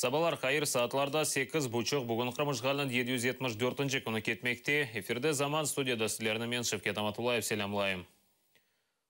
Sabalar hayır, saatlarda sekiz buçuq, bugün Qırım işğaliniñ 774 künü ketmekte. Efirde Zaman, studiyada sizlerni men, Şevket Amatullayev, selâmlayım.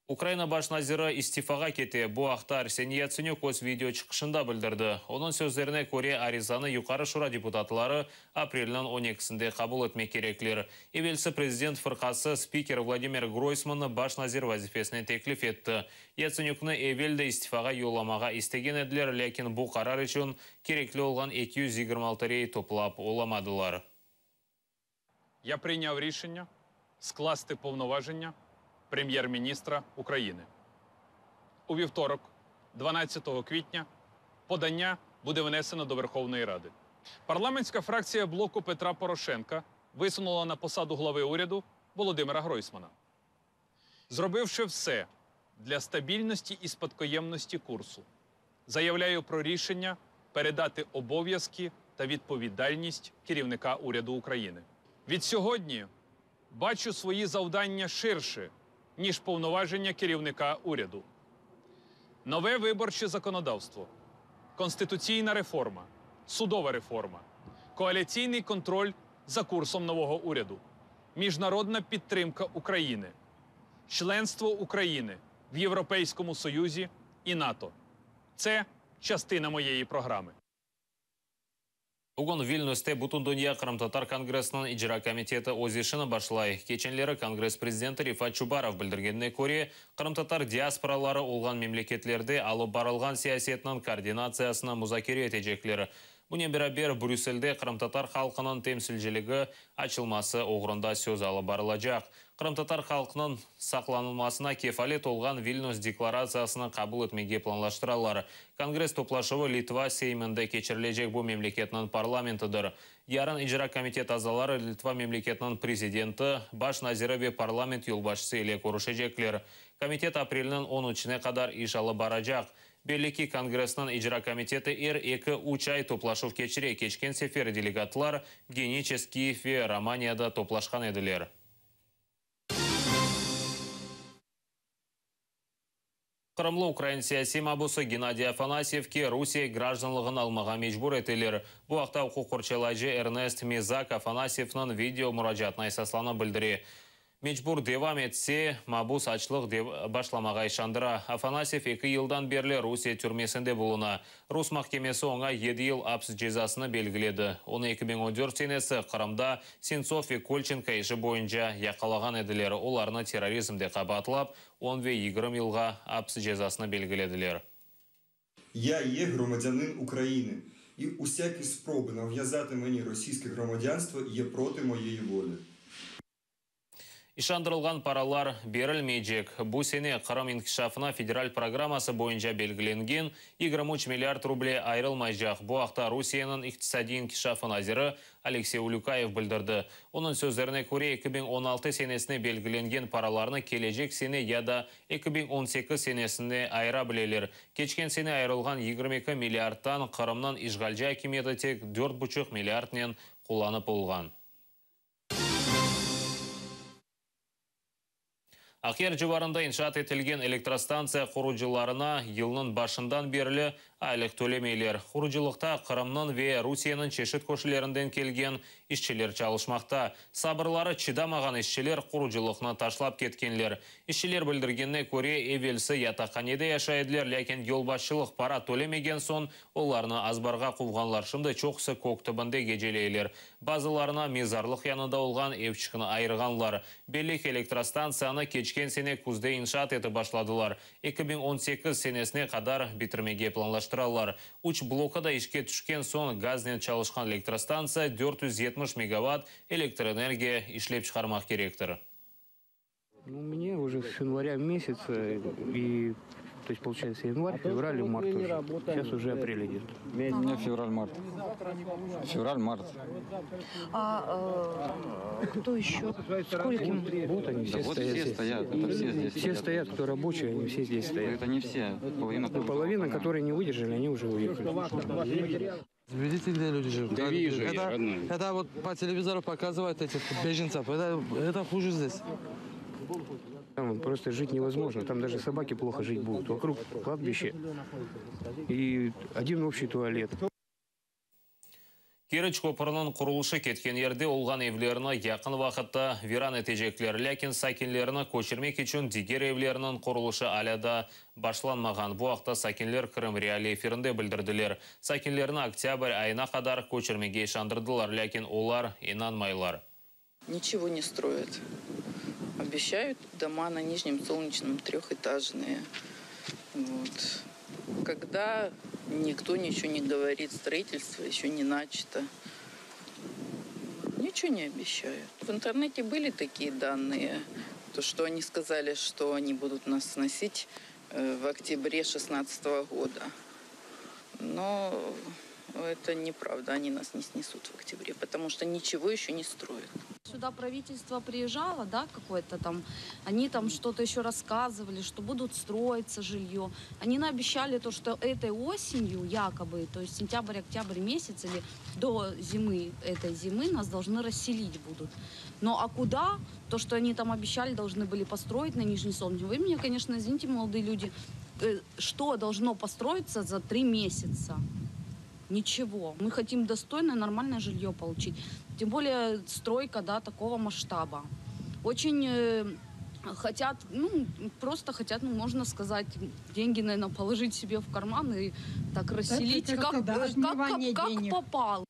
Ukraina baş naziri istifağa kete. Bu aqta Arseniy Yatsenük öz video çıqışında bildirdi. Onıñ sözlerine köre, arizanı Yuqarı Şura deputatları aprelniñ on ekisinde qabul etmek kerekler. Evelsi prezident fırqası spikeri Vladimir Groysmannı baş nazir vazifesine teklif etti. Yatsenükni evel de istifağa yollamağa istegen ediler, lâkin bu qarar içün kerekli olğan 226 rey toplap olamadılar. Ya prıynav rişenya sklasti povnovajenya premyer-ministra Ukrayiny. U vівторок, 12 квітня, подання буде внесено до Верховної Ради. Парламентська фракція блоку Петра Порошенка висунула на посаду глави уряду Володимира Гройсмана. Зробивши все для стабільності і спадкоємності курсу, заявляю про рішення передати обов'язки та відповідальність керівника уряду України. Від сьогодні бачу свої завдання ширше, ніж повноваження керівника уряду. Нове виборче законодавство, конституційна реформа, судова реформа, коаліційний контроль за курсом нового уряду, міжнародна підтримка України, членство України в Європейському Союзі і НАТО. Це частина моєї програми. Bugün Vilniuste Bütündünya qırımtatar kongressiniñ icra komiteti öz işini başlay. Keçenleri kongress prezidenti Refat Çubarov bildirgenine köre, qırımtatar diasporaları olğan memleketlerde alıp barılğan siyasetniñ koordinatsiyasını muzakere etecekler. Bunen beraber, Brüsselde qırımtatar halqınıñ temsilciligi açılması oğrunda söz alıp barılacaq. Qırımtatar halqınıñ saqlanılmasına kefalet olğan Vilnius deklaratsiyasını qabul etmege planlaştıralar. Kongress toplaşuvı Litva Seyminde keçirilecek, bu memleketniñ parlamentidir. Yarın icra komitet azaları Litva memleketiniñ prezidenti, baş naziri ve parlament yolbaşçısı ile körüşecekler. Komitet aprelniñ on üçüne qadar iş alıp baracaq. Belli ki, Kongressniñ icra komiteti er eki-üç ay toplaşuv keçire, keçken sefer delegatlar Geniçesk, Kiyev ve Romaniyada toplaşqan ediler. Qırımlı ukrain siyasiy mabusı Gennadiy Afanasyevke Rusiye grajdanlığını almağa mecbur eteler. Bu aqta uquq qorçalayıcı Ernest Mezak Afanasyevniñ video muracaatına esaslanıp bildire. Mecbur devam etse, mabus açlıq başlamağa işandıra. Afanasyev eki yıldan berli Rusiye türmesinde buluna. Rus mahkemesi oña yedi yıl aps cezasını belgiledi. Onı 2014 senesi Qırımda Sentsov ve Kolçenko işi boyunca yaqalağan ediler. Olarnı terrorizmde qabaatlap, on ve 20 yılğa aps cezasını belgilediler. Ya ye gromadânın Ukrainı, i usâki sprobi nav'yazati meni rosiyske gromadânstvo ye proti moyey voli. İşandırılğan paralar berilmeycek. Bu sene Qırım inkişafına federal programması boyunca belgilengen 23 milliard ruble ayırılmaycaq. Bu aqta Rusiyeniñ iqtisadiy inkişafı naziri Aleksey Ulükayev bildirdi. Onıñ sözlerine köre, 2016 senesine belgilengen paralarnı kelecek sene ya da 2018 senesine ayıra bileler. Keçken sene ayırılğan 22 milliardtan Qırımnıñ işğalci akimiyeti tek 4,5 milliardnen qullanıp olğan. Aqyar civarında inşaat etilgen elektrostantsiya qurucılarına yılnıñ başından berli aylıq tölemeyler. Qurucılıqta Qırımnıñ ve Rusiyeniñ çeşit köşelerinden kelgen işçiler çalışmaqta. Sabırları çıdamağan işçiler qurucılıqnı taşlap ketkenler. İşçiler bildirgenine köre, evelsi yataqhanede yaşay ediler, lâkin yolbaşçılıq para tölemegen soñ, olarnı azbarğa quvğanlar. Şimdi çoqusı kök tübünde geceleyler. Bazılarına mezarlıq yanında olğan evçikni ayırğanlar. Belli ki, elektrostantsiyanı keçken sene küzde inşaat etip başladılar. 2018 senesine qadar bitirmege planlaştıralar. Üç blokı da işke tüşken soñ gaznen çalışqan elektrostantsiya 470 megavat elektr energiya işlep çıqarmaq kerektir. Ну, мне уже с января месяца, и, то есть, получается, январь, февраль и март уже. Сейчас уже апрель идет. У меня февраль-март. Февраль-март. А кто еще? Скольким? Вот они все Да вот стоят все здесь. стоят, это все здесь Все стоят. стоят, кто рабочие, они все здесь стоят. Это не все. Половина, Ну, половина, которые не выдержали, они уже уехали. Видите, где люди живут? Да вижу я, это, родной. это вот по телевизору показывают этих беженцев. Это хуже здесь. Там просто жить невозможно. Там даже собаки плохо жить будут. Вокруг кладбище и один общий туалет. Keriç köprüniñ qurulışı ketken yerde olğan evlerni yaqın vaqıtta viran etecekler, lâkin sakinlerni köçürmek içün diger evlerniñ qurulışı alâ daa başlanmağan. Bu aqta sakinler Krım. Reali efirinde bildirdiler. Sakinlerni oktâbr ayına qadar köçürmege işandırdılar, lâkin olar inanmaylar. Ничего не строят. Обещают дома на Нижнем Солнечном трехэтажные. Вот. Когда никто ничего не говорит, строительство еще не начато. Ничего не обещают. В интернете были такие данные, то что они сказали, что они будут нас сносить э, в октябре 2016 года. Но это неправда, они нас не снесут в октябре, потому что ничего еще не строят. Сюда правительство приезжало, да, какое-то там, они там что-то еще рассказывали, что будут строиться жилье. Они наобещали то, что этой осенью якобы, то есть сентябрь-октябрь месяц или до зимы, этой зимы нас должны расселить будут. Но а куда? То, что они там обещали, должны были построить на Нижней Солнечной. Вы меня, конечно, извините, молодые люди, э, что должно построиться за три месяца? Ничего. Мы хотим достойное, нормальное жилье получить. Тем более стройка, да, такого масштаба. Очень э, хотят, ну, просто хотят, ну, можно сказать, деньги, наверное, положить себе в карман и так расселить, это как, да, как, отмывание как, денег. попало.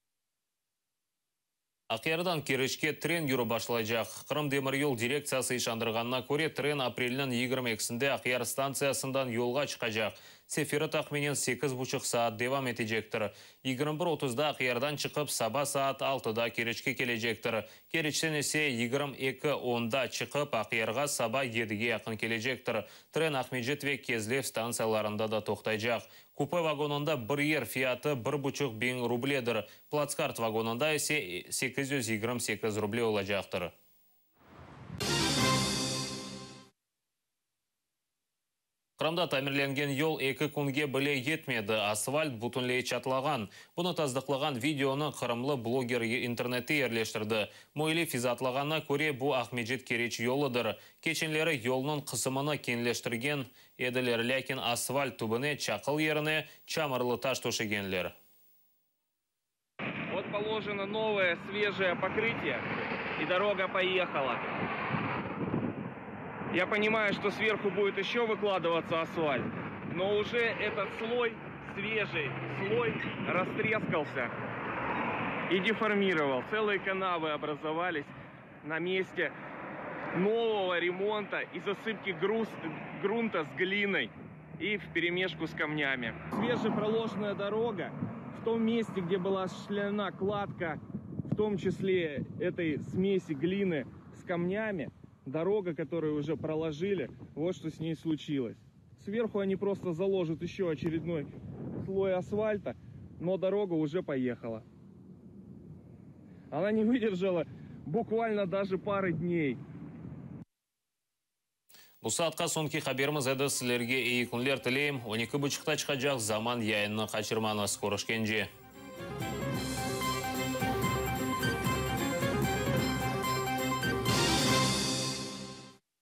Aqyardan Keriçke tren yürip başlaycaq. Qırım demiryol direktsiyası işandırğanına köre, tren aprelniñ 22-sinde Aqyar stantsiyasından yolğa çıqacaq. Seferi tahminen 8,5 saat devam etecektir. 21.30-da Aqyardan çıqıp, saba saat 6-da Keriçke kelecektir. Keriçten ise 22.10-da çıqıp, Aqyarğa saba 7-ge yaqın kelecektir. Tren Aqmescit ve Kezlev stantsiyalarında da toqtaycaq. Kupe vagonında bir yer fiyatı 1,5 biñ rubledir. Platskart vagonında ise 828 ruble olacaqtır. Qırımda tamirlengen yol eki künge bile yetmedi, asfalt bütünley çatlağan. Bunı tasdıqlağan videonı qırımlı bloger internette yerleştirdi. Müellif izaatlağanına köre, bu Aqmescit-Keriç yoludır. Keçenleri yolnıñ qısımını keñleştirgen ediler, lâkin asfalt tübüne çaqıl yerine çamurlı taş töşegenler. Вот положено новое свежее покрытие, и дорога поехала. Я понимаю, что сверху будет еще выкладываться асфальт, но уже этот слой, свежий слой, растрескался и деформировал. Целые канавы образовались на месте нового ремонта и засыпки груз, грунта с глиной и вперемешку с камнями. Свежепроложенная дорога в том месте, где была осуществлена кладка, в том числе этой смеси глины с камнями, дорога, которую уже проложили, вот что с ней случилось. Сверху они просто заложат еще очередной слой асфальта, но дорога уже поехала. Она не выдержала буквально даже пары дней. Bu saatqa soñki haberimiz edi. Sizlerge eyi künler tileyim. 12.30-ta çıqacaq zaman yayınını qaçırmañız. Körüşkence.